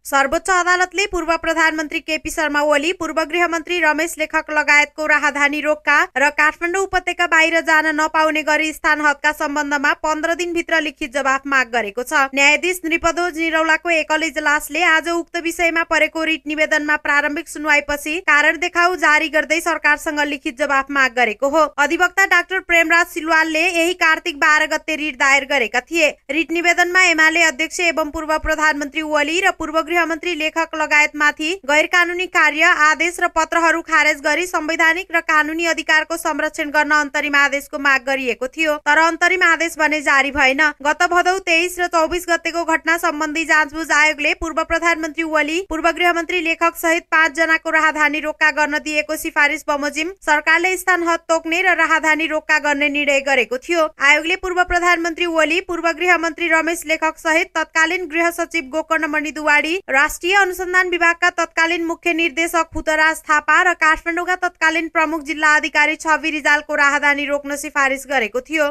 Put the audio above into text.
सर्वोच्च अदालतले पूर्व प्रधानमन्त्री केपी शर्मा ओली, पूर्व गृहमन्त्री रमेश लेखक लगायतको राहदानी रोक्का र काठमाडौँ उपत्यका बाहिर जान नपाउने गरी स्थान हदका सम्बन्धमा 15 दिनभित्र लिखित जवाफ माग गरेको छ। न्यायाधीश नृपदोज निरौलाको एकल इजलासले आज उक्त विषयमा परेको रिट निवेदनमा प्रारम्भिक सुनवाईपछि कारण देखाउ जारी गर्दै सरकारसँग लिखित जवाफ माग गरेको हो। अधिवक्ता डाक्टर प्रेमराज सिलवालले यही कार्तिक 12 गते रिट दायर गरेका थिए। रिट निवेदनमा एमाले अध्यक्ष एवं पूर्व प्रधानमन्त्री ओली र पूर्व गृहमन्त्री लेखक लगायतमाथि गैर कानूनी कार्य, आदेश र पत्रहरू खारेज गरी संवैधानिक र कानूनी अधिकारको संरक्षण गर्न अन्तरिम आदेशको माग गरिएको थियो, तर अन्तरिम आदेश भने जारी भएन। गत भदौ 23 र 24 गतेको घटना सम्बन्धी जाँचबुझ आयोगले पूर्व प्रधानमन्त्री ओली, पूर्व गृहमन्त्री लेखक सहित 5 जनाको राहदानी रोक्का गर्न दिएको सिफारिस बमोजिम सरकारले स्थान हद तोक्ने र राहदानी रोक्का गर्ने निर्णय गरेको थियो। आयोगले पूर्व प्रधानमन्त्री ओली, पूर्व गृहमन्त्री रमेश लेखक सहित तत्कालीन गृह सचिव गोकर्णमणि दुवाडी, राष्ट्रिय अनुसन्धान विभागका तत्कालीन मुख्य निर्देशक हुतराज थापा र काठमाडौँका तत्कालीन प्रमुख जिल्ला अधिकारी छवि रिजालको राहदानी रोक्न सिफारिस गरेको थियो।